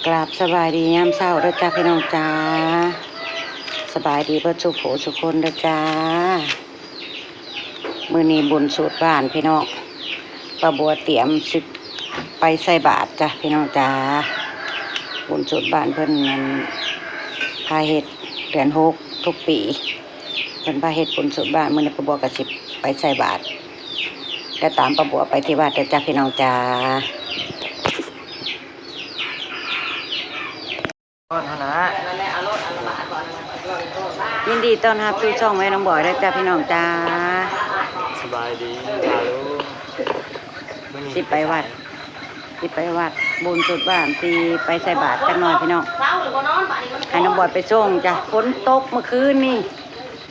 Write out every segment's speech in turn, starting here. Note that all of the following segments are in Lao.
ກາບສະບາຍດີຍາມເຊົ້າເດີຈ້າພີ່ນ້ອງຈ້າ ສະບາຍດີເບິດສູ່ຜູ້ສູ່ຄົນເດີຈ້າ. ມື້ນີ້ບຸນສູດບ້ານພີ່ນ້ອງ ປ້າບົວຕຽມຊິໄປໃສ່ບາດຈ້າພີ່ນ້ອງຈ້າ. ບຸນສູດບ້ານເພິ່ນນັ້ນພາເຮັດເດືອນຫົກທຸກປີ ເພິ່ນພາເຮັດບຸນສູດບ້ານ ມື້ນີ້ປ້າບົວກໍຊິໄປໃສ່ບາດ ແລ້ວຕາມປ້າບົວໄປທີ່ວັດເດີຈ້າພີ່ນ້ອງຈ້າ. ກ່ອນຫັ້ນນະ ຍິນດີຕ້ອນຮັບສູ່ຊ່ອງແມ່ນ້ອງບອຍເດີຈ້າພີ່ນ້ອງຈ້າ. ສະບາຍດີ ຊິໄປວັດ ຊິໄປວັດບຸນສຸດບ້ານ ຊິໄປໃສ່ບາດຈັກໜ່ອຍພີ່ນ້ອງ ໃຫ້ນ້ອງບອຍໄປສົ່ງຈ້າ. ຝົນຕົກເມື່ອຄືນນີ້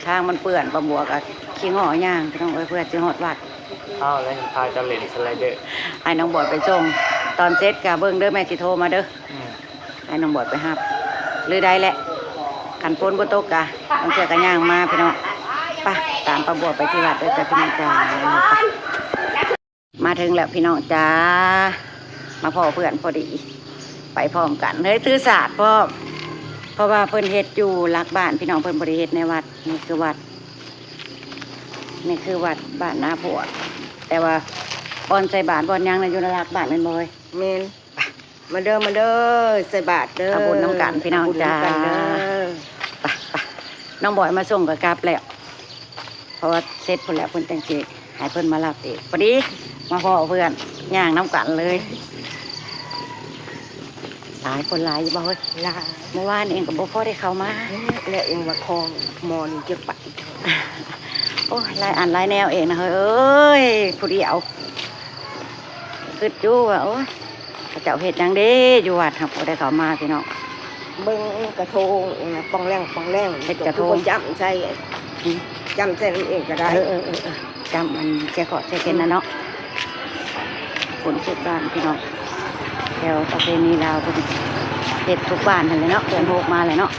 ທາງມັນເປື້ອນ ປ້າບົວກໍຂີ່ງໍຍ່າງພີ່ນ້ອງເອີຍ ເພື່ອຊິຮອດວັດ. ອ້າວ ແລ້ວພາເຈົ້າຫຼິ້ນສະໄລເດີ ໃຫ້ນ້ອງບອຍໄປສົ່ງ ຕອນເສັດກໍເບິ່ງເດີ ແມ່ຊິໂທມາເດີ. ອືມ ໃຫ້ນ້ອງບອຍໄປຮັບ ຫຼືໃດແຫຼະ ຄັນຝົນບໍ່ຕົກກະ ບາງເທື່ອກະຍ່າງມາພີ່ນ້ອງ. ໄປ ຕາມປ້າບົວໄປທີ່ວັດເດີຈ້າພີ່ນ້ອງຈ້າ. ມາເຖິງແລ້ວພີ່ນ້ອງຈ້າ ມາພໍ້ເພື່ອນພໍດີ ໄປພ້ອມກັນເລີຍ ຖືສາດພ້ອມ ເພາະວ່າເພິ່ນເຮັດຢູ່ຫຼັກບ້ານພີ່ນ້ອງ ເພິ່ນບໍ່ໄດ້ເຮັດໃນວັດ. ນີ້ຄືວັດ ນີ້ຄືວັດບ້ານນາພວກ ແຕ່ວ່າບ່ອນໃສ່ບາດບ່ອນຫຍັງນະ ຢູ່ໃນຫຼັກບ້ານແມ່ນບໍ່ເອີຍ? ແມ່ນ. ມາເດີ ມາເດີ ໃສ່ບາດເດີ ທຳບຸນນຳກັນພີ່ນ້ອງຈ້າ. ໄປ ໄປ ນ້ອງບອຍມາສົ່ງກໍກັບແລ້ວ ເພາະວ່າເສັດພຸ້ນແຫຼະ ເພິ່ນຈັ່ງຊິໃຫ້ເພິ່ນມາຮັບອີກ. ພໍດີມາພໍ້ເພື່ອນ ຍ່າງນຳກັນເລີຍ. ຫຼາຍ ຄົນຫຼາຍຢູ່ບໍ່ເຮີ້ຍ? ຫຼາຍ. ມື້ວານເອງກໍບໍ່ພໍໄດ້ເຂົ້າມາ ແລ້ວເອງວ່າຂອງໝໍນີ້ຈະໄປ ໂອ້ຍ ຫຼາຍອັນຫຼາຍແນວເອງນະເຮີ້ຍ ເອີຍ ຜູ້ດຽວ. ຄິດຢູ່ວ່າ ໂອ້ຍ ເຂົາເຈົ້າເຮັດຫຍັງເດ້ຢູ່ວັດ ຫາກບໍ່ໄດ້ເຂົ້າມາພີ່ນ້ອງ. ເບິ່ງກະໂທງ ປ່ອງແຫຼງປ່ອງແຫຼງ ເຮັດກະໂທງ ຈ້ຳໃສ່ ອືມ ຈ້ຳໃສ່ນຳເອງກໍໄດ້. ເອີໆໆໆ ຈ້ຳອັນແຈເຄາະແຈເກັນນະເນາະ. ບຸນສຸດບ້ານພີ່ນ້ອງ ແຖວປະເພນີລາວເພິ່ນເຮັດທຸກບ້ານຫັ້ນແຫຼະເນາະ ເດືອນຫົກມາແລ້ວເນາະ.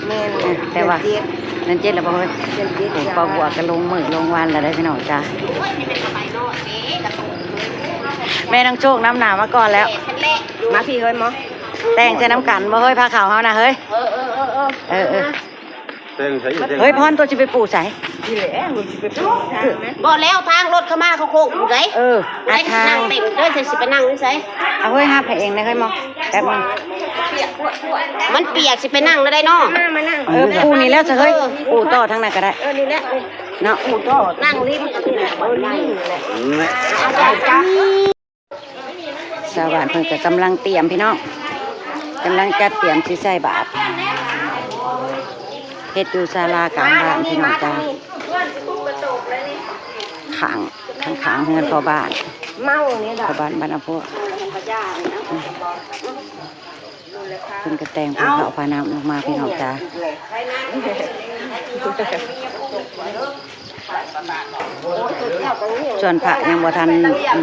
ແມ່ນ ເອີ ແຕ່ວ່າເດືອນເຈັດ ເດືອນເຈັດແລ້ວບໍ່ເຮີ້ຍ? ເດືອນເຈັດ ໂອ້ ປ້າບົວກໍລົງມື້ລົງວັນແລ້ວເດ້ພີ່ນ້ອງຈ້າ. ແມ່ນ້ອງໂຊກນຳໜ້າມາກ່ອນແລ້ວ ມາພີ້ເຮີ້ຍໝໍ. ແຕ່ງໃສ່ນຳກັນບໍ່ເຮີ້ຍ ພາເຂົ້າເຮົານະເຮີ້ຍ? ເອີໆໆໆ ເອີໆ ແຕ່ງໃສ່ ເຮີ້ຍ ພອນ ໂຕຊິໄປປູໃສ? ນີ້ແຫຼະ ມັນຊິໄປປູທາງນະ ບໍ່ແລ້ວ ທາງລົດເຂົ້າມາເຂົາໂຄ້ງຢູ່ໃດ. ເອີ ອັດທາງ ນັ່ງເຕັມເດີ ຊິໄປນັ່ງຢູ່ໃສ? ເອົາເຮີ້ຍ ຮັບໃຫ້ເອງນະເຮີ້ຍໝໍ ແປັບໜຶ່ງ ມັນປຽກ ຊິໄປນັ່ງແນວໃດເນາະ? ມາ ມານັ່ງ ເອີ ປູນີ້ແລ້ວຊະເຮີ້ຍ ປູຕໍ່ທາງນັ້ນກໍໄດ້. ເອີ ນີ້ແຫຼະ ເນາະ ປູຕໍ່ ນັ່ງລິມ ເອີ ນີ້ແຫຼະ. ຊາວບ້ານເພິ່ນກໍກຳລັງຕຽມພີ່ນ້ອງ ກຳລັງຈັດຕຽມຊິໃສ່ບາດ ເຮັດຢູ່ສາລາກາງບ້ານພີ່ນ້ອງຈ້າ ຂ້າງ ຂ້າງໆເຮືອນພໍ່ບ້ານ ເມົານີ້ ພໍ່ບ້ານບ້ານອາໂພ. ເພິ່ນກໍແຕ່ງຜ້າຂາວຜ້າໜາວອອກມາພີ່ນ້ອງຈ້າ. ສ່ວນພະຍັງບໍ່ທັນ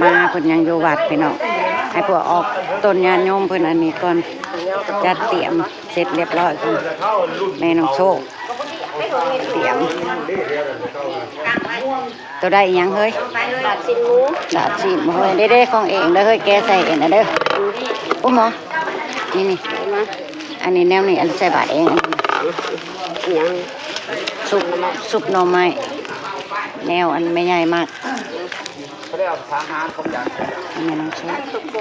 ມາ ເພິ່ນຍັງຢູ່ວັດພີ່ນ້ອງ ໃຫ້ພວກອອກຕົນຍາດໂຍມເພິ່ນອັນນີ້ກ່ອນ ຈັດຕຽມເສັດລຽບຮ້ອຍກ່ອນ. ແມ່ນ້ອງໂຊກຕຽມ ໂຕໄດ້ອີຫຍັງເຮີ້ຍ? ລາບຊີ້ນໝູ ລາບຊີ້ນໝູເຮີ້ຍ. ເດ້ໆ ຂອງເອງເດີເຮີ້ຍ ແກະໃສ່ເອງນະເດີ. ໂອ້ໝໍ ນີ້ໆ ອັນນີ້ແນວນີ້ ອັນໃສ່ບາດເອງ ອັນນີ້ ອີຫຍັງ ຊຸບ ຊຸບໜໍ່ໄມ້ ແນວອັນແມ່ໃຫຍ່ມັກ. ແມ່ນ້ອງໂຊກ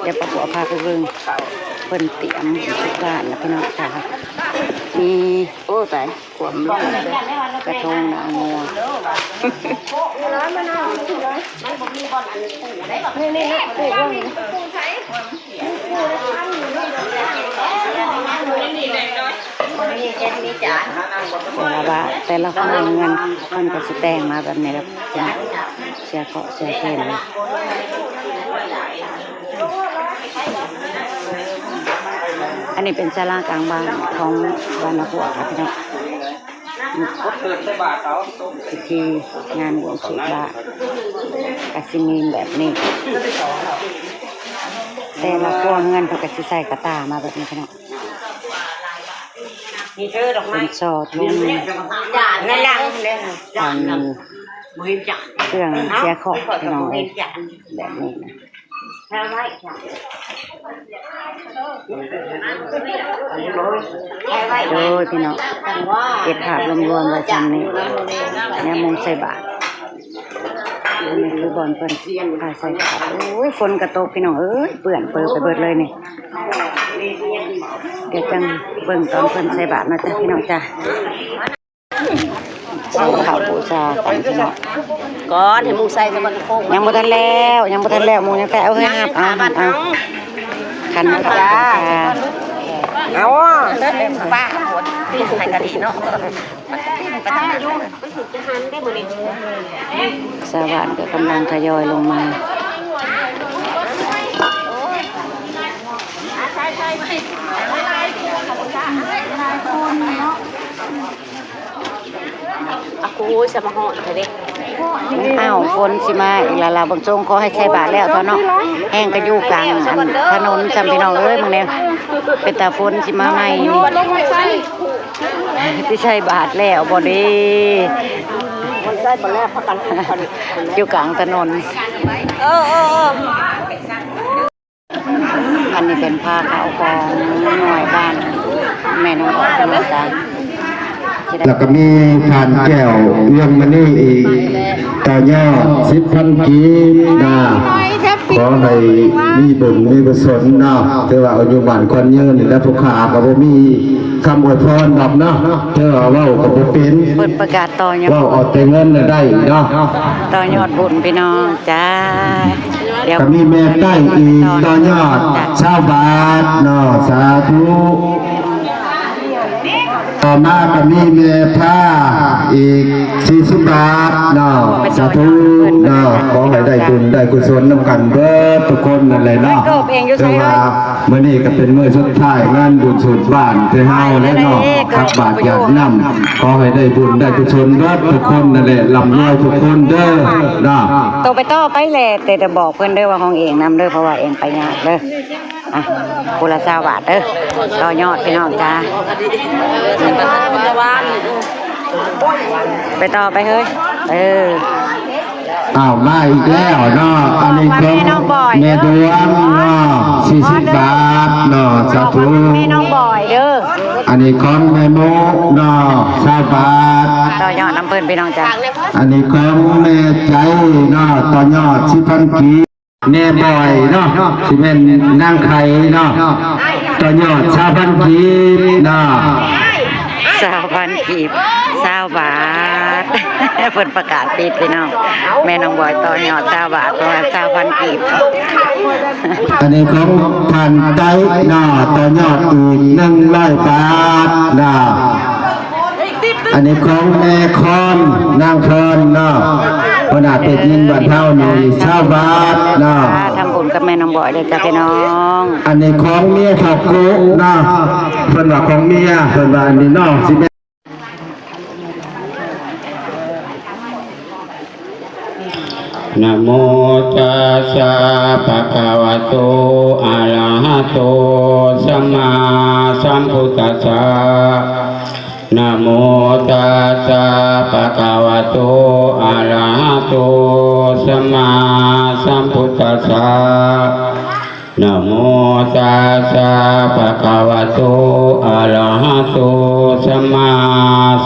ດຽວປ້າບົວພາໄປເບິ່ງ ເພິ່ນຕຽມທຸກບ້ານນະພີ່ນ້ອງຈ້າ. ມີ ໂອ້ ຕາຍ ຄວາມ ກະໂທງໜ້າງົວ ມັນບໍ່ມີບ່ອນອັນປູໄດ້. ນີ້ໆ ປູ ແຕ່ລະບ້ານ ແຕ່ລະຄົວເຮືອນ ເພິ່ນກໍຊິແຕ່ງມາແບບນີ້ແຫຼະ ເສື້ອເຄາະເສື້ອເຂັນ. ອັນນີ້ເປັນສາລາກາງບ້ານຂອງບ້ານນາພວກນະພີ່ນ້ອງ. ພິທີງານບວງສວງບ້ານກະຊິມີແບບນີ້ ແຕ່ລະຄົວເຮືອນເພິ່ນກະຊິໃສ່ກະຕ່າມາແບບນີ້ພີ່ນ້ອງ. ເປັນສໍ້ທຸງ ອັນ ເຄື່ອງເສຍເຄາະພີ່ນ້ອງເອີຍ ແບບນີ້ນະ. ໂດຍພີ່ນ້ອງ ເກັບພາບລວມໆໄວ້ຊ່ຳນີ້ ຍາມໂມງໃສ່ບາດ. ອັນນີ້ຄືບ່ອນເພິ່ນພາໃສ່ບາດ. ໂອ້ຍ ຝົນກະຕົກພີ່ນ້ອງເອີຍ ເປື້ອນເປິບໄປເບິດເລີຍນີ້. ດຽວຈັ່ງເບິ່ງຕອນເພິ່ນໃສ່ບາດເນາະຈ້າ ພີ່ນ້ອງຈ້າ. ເອົາເຂົ້າບູຊາກັນພີ່ນ້ອງ ກ່ອນໃຫ້ໝູ່ໃສ່ສະບັນໂຄງ ຍັງບໍ່ທັນແລ້ວ ຍັງບໍ່ທັນແລ້ວ ໝູ່ຍັງແຕ່ເອົາໃຫ້ຮັບ ເອົາ ເອົາ ຂັນເຂົ້າບູຊາ ເອົາ ປ້າ ໃຫ້ກະດີເນາະ ຊາວບ້ານກໍກຳລັງທະຍອຍລົງມາ. ໂອ້ຍ ສະມາຮອດແທ້ເດ້. ອ້າວ ຝົນຊິມາອີກແລ້ວລະ ເບິ່ງຊົງ ຂໍໃຫ້ໃສ່ບາດແລ້ວເຖາະເນາະ ແຮ່ງກະຢູ່ກາງອັນຖະໜົນຊ້ຳ ພີ່ນ້ອງເອີຍ ເບິ່ງແດ່ ເປັນຕາຝົນຊິມາໃໝ່ນີ້ ຊິໃສ່ບາດແລ້ວບໍ່ເດ້ ຢູ່ກາງຖະໜົນ. ເອີ ເອີ ເອີ ອັນນີ້ເປັນພາເຂົ້າຂອງໜ່ວຍບ້ານແມ່ນ້ອງອອກເນາະຈ້າ ແລ້ວກໍມີທ່ານແກ້ວ ວຽງມະນີ ອີກ ຕໍ່ຍອດສິບພັນກີບນະ ຂໍໃຫ້ມີບຸນມີກຸສົນເນາະ ຖືວ່າອາຍຸໝັ້ນຂວັນຍືນ ແລະຜູ້ຂ້າກໍບໍ່ມີຄຳອວຍພອນດອກເນາະ ຖືວ່າເວົ້າກໍບໍ່ເປັນ ເພິ່ນປະກາດຕໍ່ຍອດ ເວົ້າເອົາແຕ່ເງິນນະໄດ້ເນາະ ຕໍ່ຍອດບຸນພີ່ນ້ອງຈ້າ. ດຽວ ກໍມີແມ່ໄຕ້ອີກຕໍ່ຍອດຊາວບາດເນາະ ສາທຸ. ຕໍ່ມາກໍມີແມ່ພາອີກສີ່ສິບບາດເນາະ ສາທຸເນາະ ຂໍໃຫ້ໄດ້ບຸນໄດ້ກຸສົນນຳກັນເບິດທຸກຄົນນັ້ນແຫຼະເນາະ ຖືວ່າມື້ນີ້ກໍເປັນມື້ສຸດທ້າຍງານບຸນສູດບ້ານແຕ່ເຮົາແຫຼະເນາະ ຕັກບາດຢາດນ້ຳ ຂໍໃຫ້ໄດ້ບຸນໄດ້ກຸສົນເບິດທຸກຄົນນັ້ນແຫຼະ ລ່ຳລວຍທຸກຄົນເດີເນາະ. ໂຕໄປຕໍ່ໄປແຫຼະ ແຕ່ ແຕ່ບອກເພິ່ນເດີວ່າຂອງເອງນຳເດີ ເພາະວ່າເອງໄປຍາກເດີ. ອ່ະ ຜູ້ລະຊາວບາດເດີ ຕໍ່ຍອດພີ່ນ້ອງຈ້າ ໄປຕໍ່ໄປເຮີ້ຍ ເອີ ອ້າວ ມາອີກແລ້ວເນາະ ອັນນີ້ຂອງແມ່ນ້ອງບອຍ ແມ່ດວງເນາະ ສີ່ສິບບາດເນາະ ສາທຸ ແມ່ນ້ອງບອຍເດີ ອັນນີ້ຂອງແມ່ໂມເນາະ ຊາວບາດ ຕໍ່ຍອດນຳເພິ່ນພີ່ນ້ອງຈ້າ ອັນນີ້ຂອງແມ່ໃຈເນາະ ຕໍ່ຍອດສິບພັນກີບ. ແມ່ບອຍເນາະ ຊິແມ່ນນາງໄຂ່ເນາະ ຕໍ່ຍອດຊາວພັນກີບເນາະ ຊາວພັນກີບ ຊາວບາດ ເພິ່ນປະກາດປິດພີ່ນ້ອງ ແມ່ນ້ອງບອຍຕໍ່ຍອດຊາວບາດ ເພາະວ່າຊາວພັນກີບ ອັນນີ້ຂອງທ່ານໄຕ້ເນາະ ຕໍ່ຍອດອີກໜຶ່ງຮ້ອຍບາດເນາະ. ອັນນີ້ຂອງແມ່ຄອນ ນາງຄອນເນາະ ຫົວໜ້າເປັດຍິງບ້ານເຮົານີ້ຊາວບາດເນາະ ທຳບຸນກັບແມ່ນ້ອງບອຍເດີຈ້າພີ່ນ້ອງ ອັນນີ້ຂອງເມຍພໍ່ກຸເນາະ ເພິ່ນວ່າຂອງເມຍ ເພິ່ນວ່າອັນນີ້ເນາະ ຊິແມ່ນ ນະໂມຕັດສະ ພະຄະວະໂຕ ອະລະຫະໂຕ ສຳມາສຳພຸດທັດສະ ນະໂມຕັດສະ ພະຄະວະໂຕ ອະລະຫະໂຕ ສຳມາສຳພຸດທັດສະ ນະໂມຕັດສະ ພະຄະວະໂຕ ອະລະຫະໂຕ ສຳມາ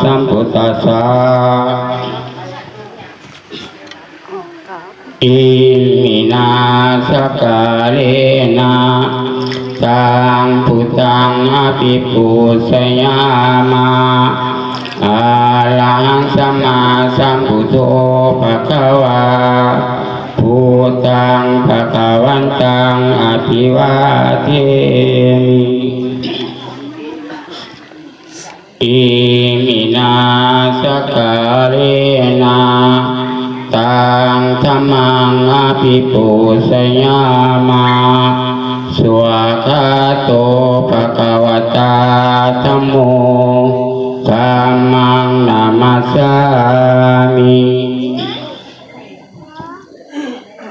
ສຳພຸດທັດສະ. ອິມິນາ ສັກກາເລນະ ຕັງ ພຸດທັງ ອະພິປູຊະຍາມະ ອະລະຫັງ ສຳມາສຳພຸດໂທ ພະຄະວາ ພຸດທັງ ພະຄະວັນຕັງ ອະພິວາເທມິ. ອິມິນາ ສັກກາເລນະ ຕັງ ທຳມັງ ອະພິປູຊະຍາມະ ສະວາກຂາໂຕ ພະຄະວະຕາ ທຳໂມ ທຳມັງ ນະມັດສາມິ.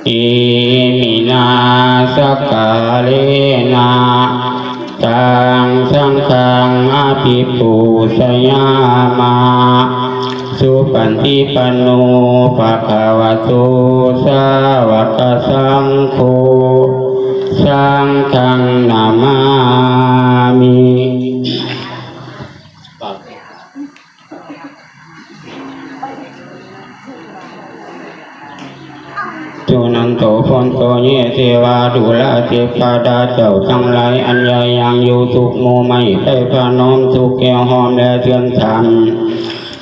ອິມິນາ ສັກກາເລນະ ຕັງ ສັງຄັງ ອະພິປູຊະຍາມະ ສຸປະຕິປັນໂນ ພະຄະວະໂຕ ສາວະກະສັງໂຄ ສຸນັນໂຕ ພົນໂຕ ເຍ ເທວາ ດູລາທິປະດາ ເຈົ້າທັງຫຼາຍອັນໃຫຍ່ຍັງຢູ່ທຸກໝູ່ໄມ້ ໄປພະນົມທຸກແກ້ວຫອມແລະເທີນທຳ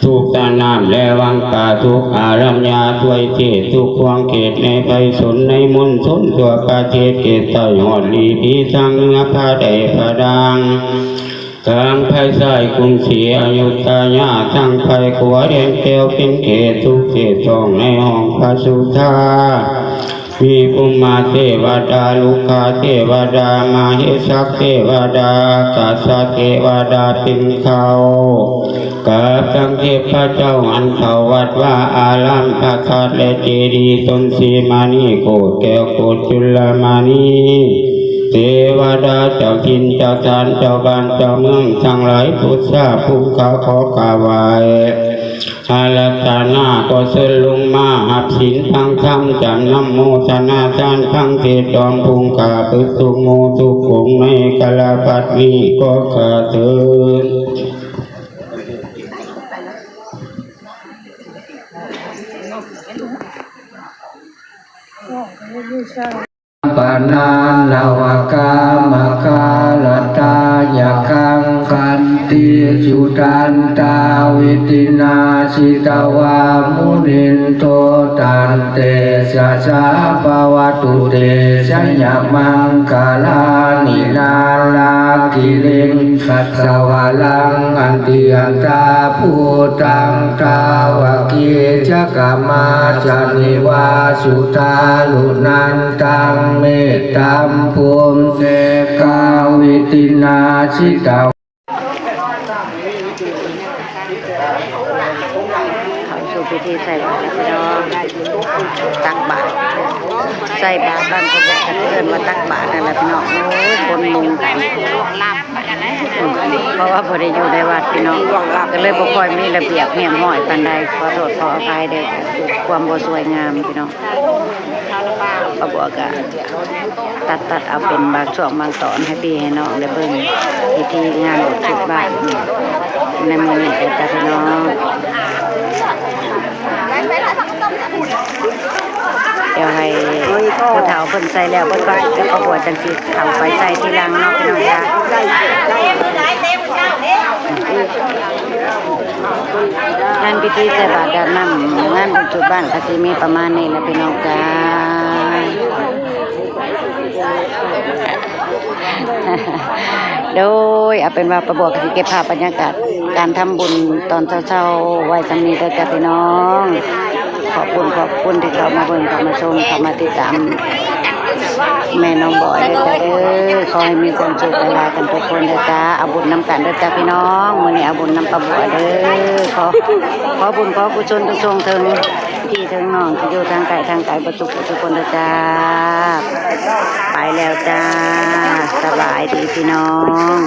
ທຸກຕານ້ຳແລະວັງກາ ທຸກອາລັນຍາ ທວຍເທດ ທຸກຂວາງເຂດ ໃນໄພສົນ ໃນມົນຊົນທົ່ວປະເທດ ເຂດໃຕ້ຮອດລີພີທາງເໜືອ ພາກໃຕ້ພາກກາງ ທາງໄພຊ້າຍກຸງສີອະຍຸດທະຍາ ທາງໄພຂວາແດນແກ້ວເປັນເຂດ ທຸກເຂດທ້ອງໃນຫ້ອງພະສຸທາ ມີພູມມະເທວະດາ ລຸກຂະເທວະດາ ມະເຫສັກເທວະດາ ອາກາສະເທວະດາເປັນເຄົ້າ ກັບທັງເທບພະເຈົ້າອັນເຂົ້າວັດວາອາລາມ ພະທາດ ແລະ ເຈດີ ຕົ້ນສີມະນີ ໂຄດແກ້ວ ໂຄດຈຸລະມະນີ ເທວະດາເຈົ້າຖິ່ນເຈົ້າຖານ ເຈົ້າບ້ານເຈົ້າເມືອງທັງຫຼາຍ ພຸດທະພູມຂ້າຂໍກາບໄຫວ້ອາລາທະນາ ຂໍເຊີນລົງມາຮັບສິນຟັງທຳ ຈຳນຳໂມທະນາທານ ຟັງເທດດອມພູມຂ້າເບິດທຸກໝູ່ທຸກກົງ ໃນກາລະບັດນີ້ ຂໍຂ້າເທີນ. ປະນານະວະກາມະຄາລະຕາຍະຄັງ ຂັນຕິສຸທັນຕາວິຕິນາ ສິຕະວາມຸນິນໂຕ ຕັນເຕຊະສາພະວະຕຸເຕຊະຍະມັງຄະລານິ ນາລາຄິລິງ ຄະສະວະລັງ ອັນຕິອັນຕາພູຕັງ ຕາວະກີຈັກກະມາຊະນິວາສຸທາລຸນັນຕັງ ເມດຕຳພູມເສກາວິຕິນາສິຕາ ເຂົ້າສູ່ພິທີໃສ່ບາດແລ້ວພີ່ນ້ອງ ຕັກບາດ ໃສ່ບາດ ບ້ານເພິ່ນກໍເອີ້ນວ່າຕັກບາດນັ້ນແຫຼະພີ່ນ້ອງ. ໂອ້ຍ ຄົນມຸງກັນ ເພາະວ່າບໍ່ໄດ້ຢູ່ໃນວັດພີ່ນ້ອງ ກໍເລີຍບໍ່ຄ່ອຍມີລະບຽບຮຽບຮ້ອຍປານໃດ ຂໍໂທດຂໍອະໄພເດີ້ ຄວາມບໍ່ສວຍງາມພີ່ນ້ອງ. ປ້າບົວກໍຕັດ ຕັດເອົາເປັນບາງຊ່ວງບາງຕອນໃຫ້ພີ່ໃຫ້ນ້ອງໄດ້ເບິ່ງພິທີງານບຸນຂຶ້ນບ້ານໃນມື້ນີ້ເດີ້ຈ້າພີ່ນ້ອງ. ດຽວໃຫ້ຜູ້ເຖົ້າເພິ່ນໃສ່ແລ້ວເບິດກ່ອນ ແລ້ວປ້າບົວຈັ່ງຊິເຂົ້າໄປໃສ່ທີຫຼັງເນາະພີ່ນ້ອງຈ້າ. ງານພິທີໃສ່ບາດຢາດນ້ຳ ງານບຸນຂຶ້ນບ້ານກໍຊິມີປະມານນີ້ແຫຼະພີ່ນ້ອງຈ້າ. ໂດຍ ເອົາເປັນວ່າປ້າບົວກໍຊິເກັບພາບບັນຍາກາດການທຳບຸນຕອນເຊົ້າໆໄວ້ສ່ຳນີ້ເດີ້ຈ້າພີ່ນ້ອງ. ຂອບຄຸນ ຂອບຄຸນທີ່ເຂົ້າມາເບິ່ງ ເຂົ້າມາຊົມ ເຂົ້າມາຕິດຕາມແມ່ນ້ອງບອຍເດີ້ຈ້າເດີ້. ຂໍໃຫ້ມີຄວາມສຸກຫຼາຍໆກັນທຸກຄົນເດີ້ຈ້າ. ເອົາບຸນນຳກັນເດີ້ຈ້າພີ່ນ້ອງ. ມື້ນີ້ເອົາບຸນນຳປ້າບົວເດີ້. ຂໍ ຂໍບຸນຂໍກຸສົນຈົ່ງສົ່ງເຖິງພີ່ເຖິງນ້ອງທີ່ຢູ່ທາງໃກ້ທາງໄກເບິດທຸກຜູ້ທຸກຄົນເດີ້ຈ້າ. ໄປແລ້ວຈ້າ. ສະບາຍດີພີ່ນ້ອງ.